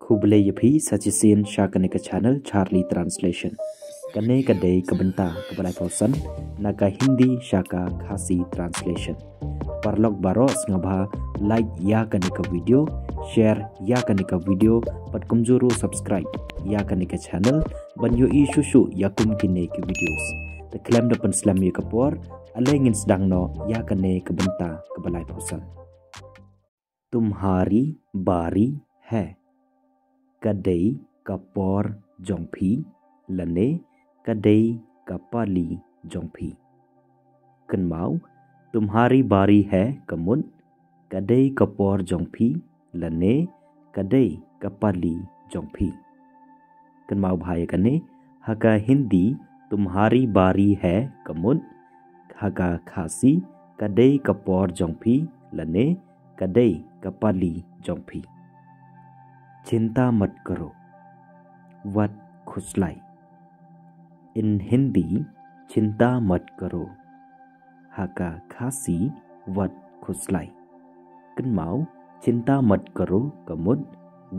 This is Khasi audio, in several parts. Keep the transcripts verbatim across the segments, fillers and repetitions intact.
Khublei ïa phi sa shisien sha kane ka channel Charlie Translation. Kane ka dei ka bynta kaba laiphew san na ka Hindi sha ka Khasi Translation. Paralok baroh sngewbha like ïa kane ka video, share ïa kane ka video, bad kumjuh ruh subscribe ïa kane ka channel ban ïohi shuh shuh ïa kum kine ki videos. Te khlem da pynslem ïa ka por, ale ngin sdang noh ïa kane ka bynta kaba laiphew san. तुम्हारी बारी है. Ka dei ka por jong phi, lane ka dei ka pali jong phi. Kynmaw, तुम्हारी बारी है ka mut, ka dei ka por jong phi, lane ka dei ka pali jong phi. Kynmaw bha ïa kane, ha ka Hindi, तुम्हारी बारी है ka mut, ha ka Khasi, ka dei ka por jong phi, lane ka dei ka pali jong phi. चिंता मत करो, wat khuslai. In Hindi, चिंता मत करो. Ha ka Khasi, wat khuslai. Kynmaw, चिंता मत करो ka mut,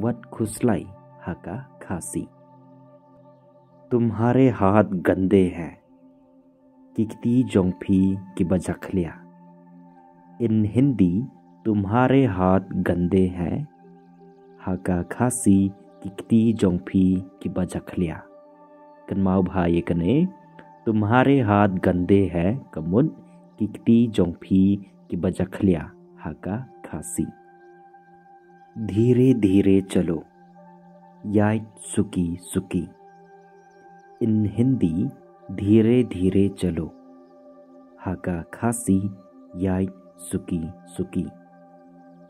wat khuslai ha ka Khasi. तुम्हारे हाथ गंदे हैं. Ki kti jong phi kiba jakhlia. In Hindi, तुम्हारे हाथ गंदे हैं. Ha ka Khasi, ki kti jong phi kiba jakhlia. Kynmaw bha ïa kane, तुम्हारे हाथ गंदे हैं ka mut, ki kti jong phi kiba jakhlia ha ka Khasi. धीरे धीरे चलो, ïaid suki suki. In Hindi, धीरे धीरे चलो. Ha ka Khasi, ïaid suki suki.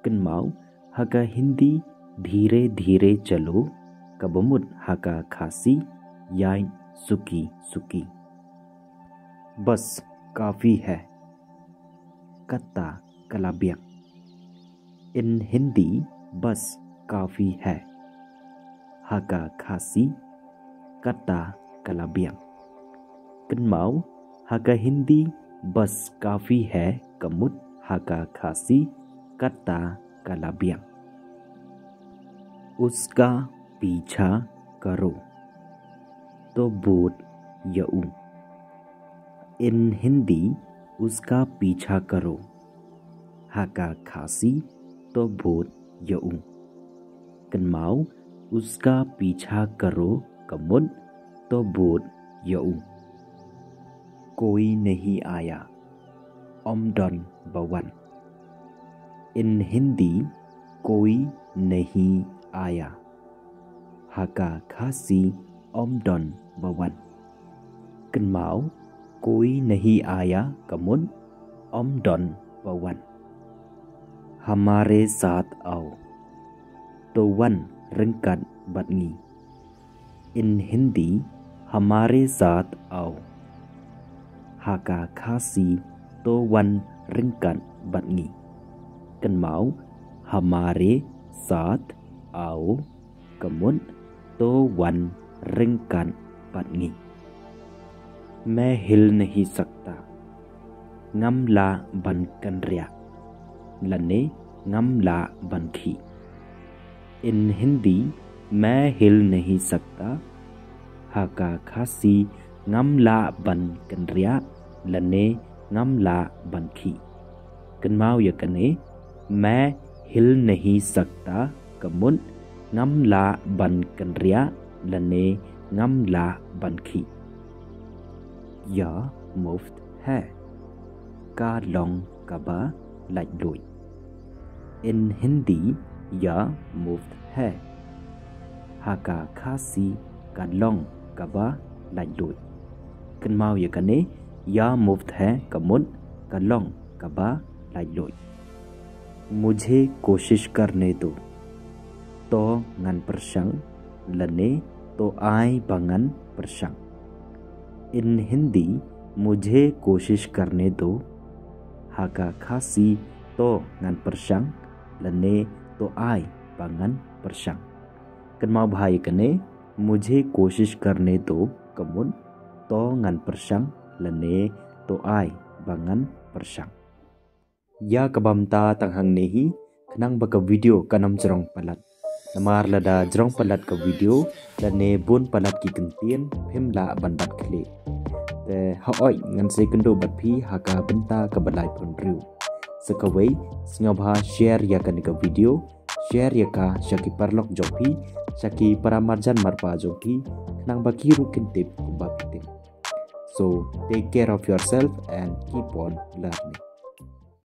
Kynmaw, ha ka Hindi, धीरे धीरे चलो, kaba mut ha ka Khasi, ïaid suki suki. बस काफी है, kata ka la biang. In Hindi, बस काफी है. Ha ka Khasi, kata ka la biang. Kynmaw, ha ka Hindi, बस काफी है ka mut, ha ka Khasi, kata ka la biang. उसका पीछा करो, to bud ïa u. In Hindi, उसका पीछा करो. Ha ka Khasi, to bud ïa u. Kynmaw, उसका पीछा करो ka mut, to bud ïa u. कोई नहीं आया, ym don ba wan. In Hindi, कोई नहीं आया. Ha ka Khasi, ym don ba wan. Kynmaw, कोई नहीं आया ka mut, ym don ba wan. हमारे साथ आओ, to wan ryngkat bad ngi. In Hindi, हमारे साथ आओ. Ha ka Khasi, to wan ryngkat bad ngi. Kynmaw, हमारे साथ आओ ka mut, to wan ryngkat bad ngi. मैं हिल नहीं सकता, ngam lah ban kynriah, lane ngam lah ban khih. In Hindi, मैं हिल नहीं सकता. Ha ka Khasi, ngam lah ban kynriah, lane ngam lah ban khih. Kynmaw ïa kane, मैं हिल नहीं सकता ka mut, ngam lah ban kynriah, lane ngam lah ban khih. यह मुफ्त है, ka long kaba laitluid. In Hindi, यह मुफ्त है. Ha ka Khasi, ka long kaba laitluid. Kynmaw ïa kane, यह मुफ्त है ka mut, ka long kaba laitluid. मुझे कोशिश करने दो, to ngan pyrshang, lane to ai ba ngan pyrshang. In Hindi, मुझे कोशिश करने दो. Ha ka Khasi, to ngan pyrshang, lane to ai ba ngan pyrshang. Kynmaw bha ïa kane, मुझे कोशिश करने दो ka mut, to ngan pyrshang, lane to ai ba ngan pyrshang. Ïa kaba mynta tang hangne hi, khnang ba ka video kan ym jrong palat. Namar lada jrong palat ka video lane bun palat ki kyntien, phim lah ban bat khlieh. Te hooid, ngan sa ïakynduh bad phi ha ka bynta kaba laiphew hynriew. Sa kawei, sngewbha share ïa kane ka video, share ïa ka sha ki paralok jong phi, sha ki para marjan marpa jong phi, khnang ba ki ruh kin tip kumba phi tip. So, take care of yourself and keep on learning.